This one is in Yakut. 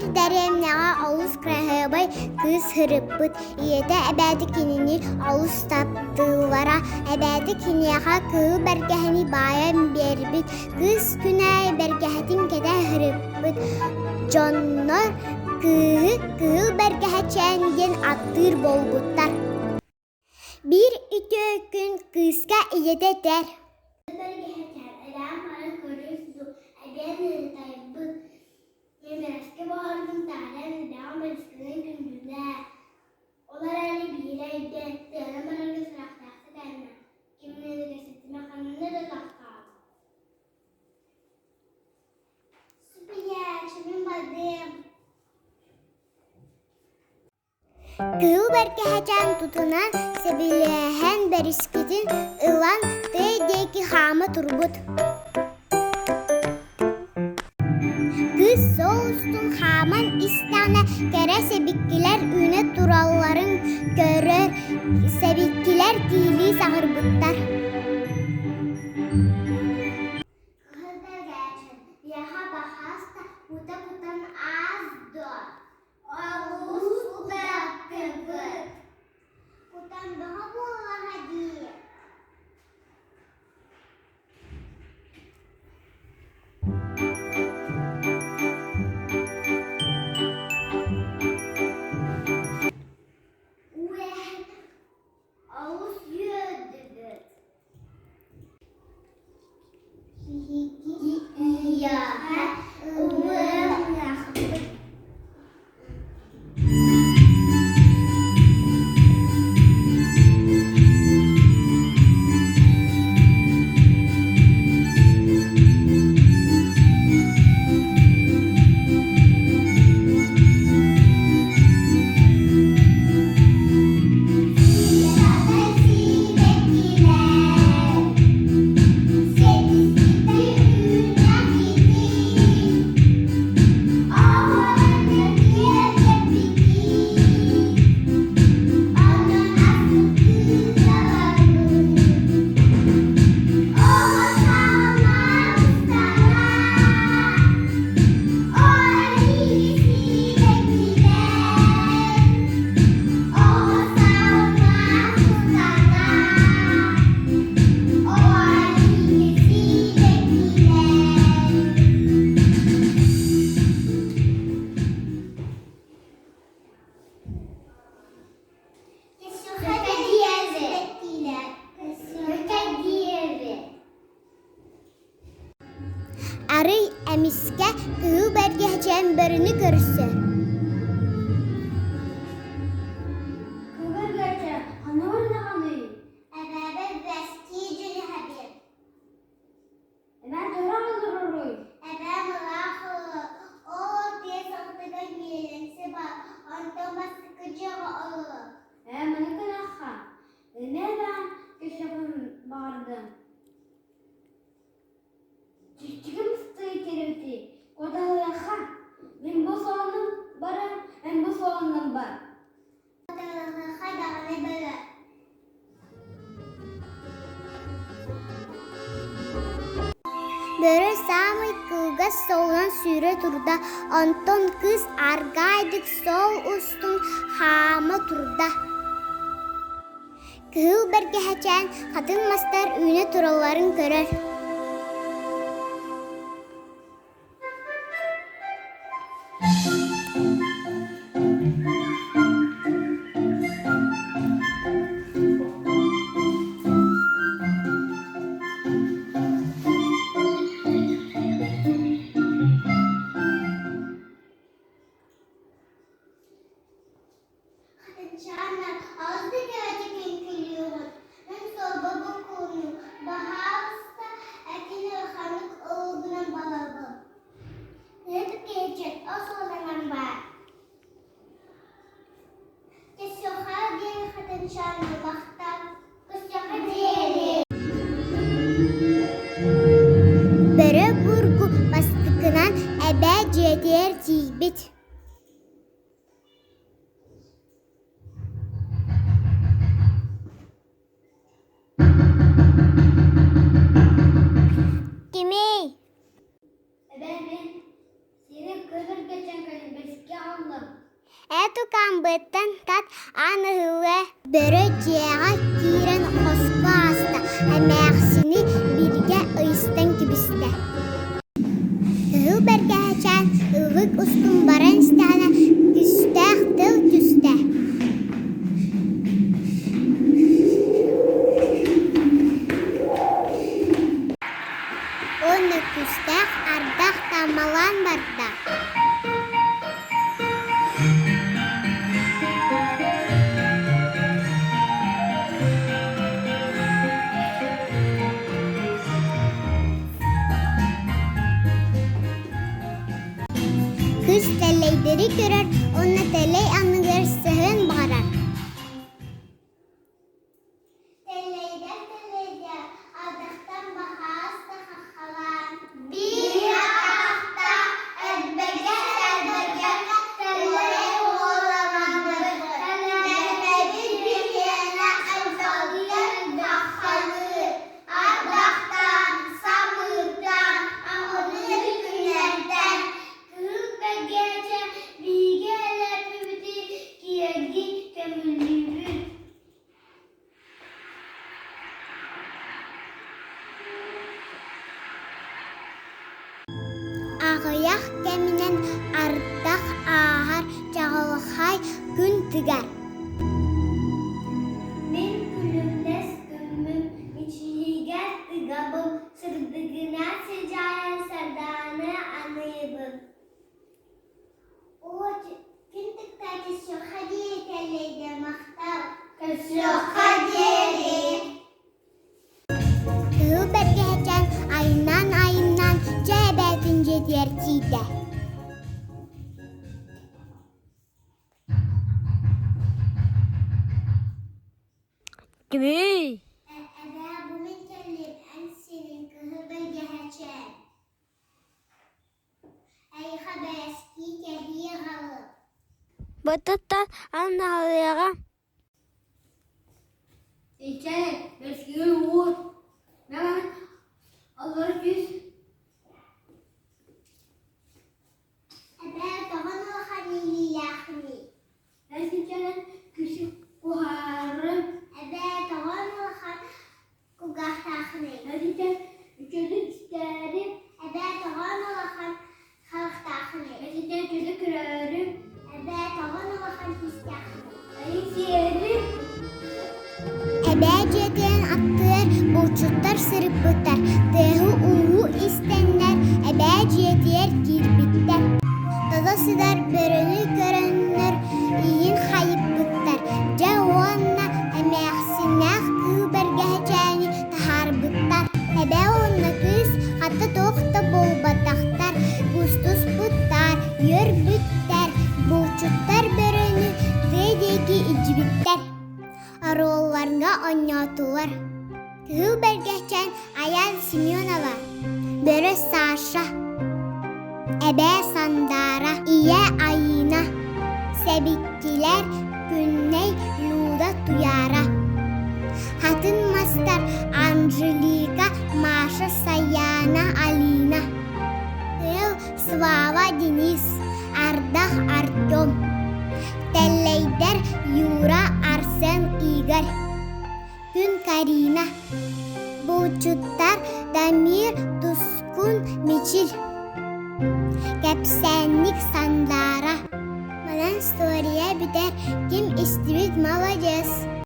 Биир дэриэбинэҕэ олус кыраһыабай кыыс сырыппыт. Ийэтэ эбээтэ кинини олус таптыыллара. Эбээтэ киниэхэ кыыл бэргэһэни баайан биэрбит. Кыыс күн аайы бэргэһэтин кэтэ сырыппыт. Дьоннор кыыһы Кыһыл Бэргэһэчээн диэн аттыыр буолбуттар. Биир үтүө күн кыыска ийэтэ этэр: Бэргэһэчээн эбээм баран көрүс дуу, эбээн ыарытайбыт, Мэмэрэскэ баҕарбын таарыйан эбээҕин бэрискэнэн күндүлээ. Ол эрээри биирэ өйдөөн, тыанан барарга сурахтаахтык айанна, кимниин да кэпсэтимэ, ханна да таххаама. Супуйааччы, мин бардым. Кыыл бэргэһэчээн тутунан, сэбилээһэн бэрискитин ылан тыа диэки хаама турбут. Кыыс суол устун хааман истэҕинэ кэрэ сэбиккилэр үүнэ туралларын көрөр, сэбиккилэр киилии саҥарбыттар. Кыһыл бэргэһэчээн, миэхэ баһааста кута-кутан аас дуо? Олус утаттыбыт. Кутан бөҕө буоллаҕа дии. Үөһэ олус үөрдүбүт. Биһиги эйиэхэ ыллыахпыт. Арый эмискэ кыһыл бэргэһэчээн бөрөнү көрсөр. Кыһыл ханна бардаҕыный? Эбээбэр бэстии дьүлэһэбин. Эбээн төһө олороруй? Эбээм ыраах ол тыа саҕатыгар миэлиҥсэ баар, онтон бастакы дьиэҕэ олорор. Ээ, маны гынахха, эмиэ эбээм көрсөхпүн баҕардым. Чиччигим сытыы кэлэбитий, куоталаһыахха, мин бу суолунан баран, эн бу суолунан бар. Куоталаһыахха даҕаны бөрө. Бөрө саамай кылгас суолунан сүүрэ турда, онтон кыыс аргаайдык суол устун хаама турда. Кыһыл бэргэһэчээн хатыҥ мастар үүнэ туралларын көрөр. Хатынчааннар олус да кэрэтик үҥкүүлүүгүт. Мин суолба буккулуннум. Баһаалыста этин улаханнык ылгынан балабын. Кыһын киһиччит ол суоланан баар. Кисюха диэн хатынчааны махтал. Кисюха диэри. Бөрө бургу бастакынан эбээ дьиэтигэр тиийбит. Кимий? Эбээ мин сири көтөргө кэлин. хаххалаан барда. Кыыс тэллэйдэри көрөр уонна тэллэй анныгар сыһыан баҕарар. Тэллэйдэр тэллэйдэр ардахтан баһаас да хаххалаан Биир атахта элбэгэ элбэгэ тэллэй уоламмыт тэллэйбит биһиэнэ элбэҕигэр хаххалыыр ардахтан, самыыртан, амырыын күннэртэн Кыыл бэргээчэ биһиги элэппибити киэрги көҥүллүүбүт. Аҕыйах кэминэн ардах ааһар чаҕылхай күн тыгар. Мин күлүмнэс күммүн мичилигэр тыгабын, сырдыгынан сыдьаайан сардааны аныыбын. Оо, күн тыкта көрсүөххэ диэри кэллэйдэ махтал. Көрсүөххэ диэри. Кыһыл бэргэһэчээн айынан-айынан дьэ эбээтин дьиэтигэр тиийдэ. Кимий? Эбээ, бу мин кэллим, эн синиҥ кыһыл бэргэһэчээн. Эйиэхэ бэрэскии кэһии аҕалым. Бытыттан аналыаҕа Ичээ, бэскигэ уот, наҕана аллара түс. Эбээ, тоҕо улахан илиилээххиний? Эн сичэрэн күсүк куһаарым. Эбээ, тоҕо улахан кулгаахтааххыный? Эн сичэр үчүгэйдик истээри. Эбээ, тоҕо улахан харахтааххыный? Эн сичэр үчүгэйдик көрөөрү. Эбээ, тоҕо улахан тиистээххиний? Эн сиэри. Эбээ дьиэтин аттыгар булчуттар сырыппыттар, тыаһы-ууһу истэннэр эбээ дьиэтигэр киирбиттэр. Тото сытар бөрөнү көрөннөр иһин хайыппыттар, дьэ уонна эмээхсиннээх кыыл бэргэһэчээни таһаарбыттар. Эбээ уонна кыыс хата туох да буолбатахтар, кустуспуттар, үөрбүттэр, булчуттар бөрөнү тыа диэки илдьибиттэр. Оруолларга оонньоотулар: Кыһыл Бэргэһчээн Айаан Семенова, Бөрө Саша, Эбээ Сандаара, Ийэ Айыына, Сэбиккилэр Күннэй Люда Туйаара, Хатын мастар Анжелика, Маша, Саяна, Алина, Тыал Слава Денис, Ардах Артем, Тэллэйдэр Юра, Арсен, Игорь, Күн Карина, Булчуттар Дамир, Тускун, Мичил, Кэпсээнник Сандаара. Манан история бүтэр, ким истибит молодец.